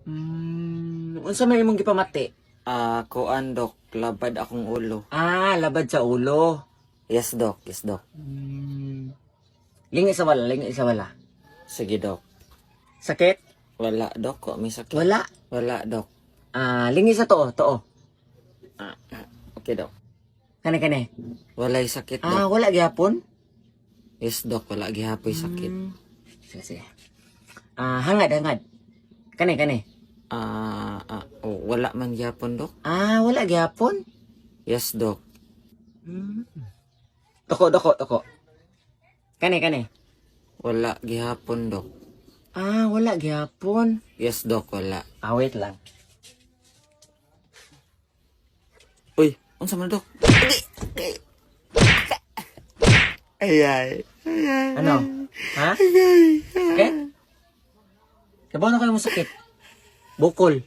Unsa may imong gipamati? Ah, kuan, Dok, labad akong ulo. Ah, labad sa ulo. Yes, Dok. Yes, Dok. Lingi sa wala, lingi sa wala. Sige, Dok. Sakit? Wala, Dok. Wa may sakit. Wala. Wala, Dok. Ah, lingi sa tuo, tuo. Ah, ah, okay, Dok. Kani kani. Walay sakit, Ah, Dok. wala gyapon. Yes, Dok. Wala gihapoy sakit. Sige, sige. Ah, hangad, hangad. Kani kani. Ah, ah, oh, wala man gihapon, Dok. Ah, wala gyapon. Yes, Dok. Doko, doko, doko. Kani kani. Wala gihapon, Dok. Ah, wala gyapon. Yes, Dok. Wala. Ah, wait lang. Uy, unsa man, Dok? Ay, ay. Ay, ay. Ano? Ha? Sakit? Kabaw na kayo mo sakit. Bukol.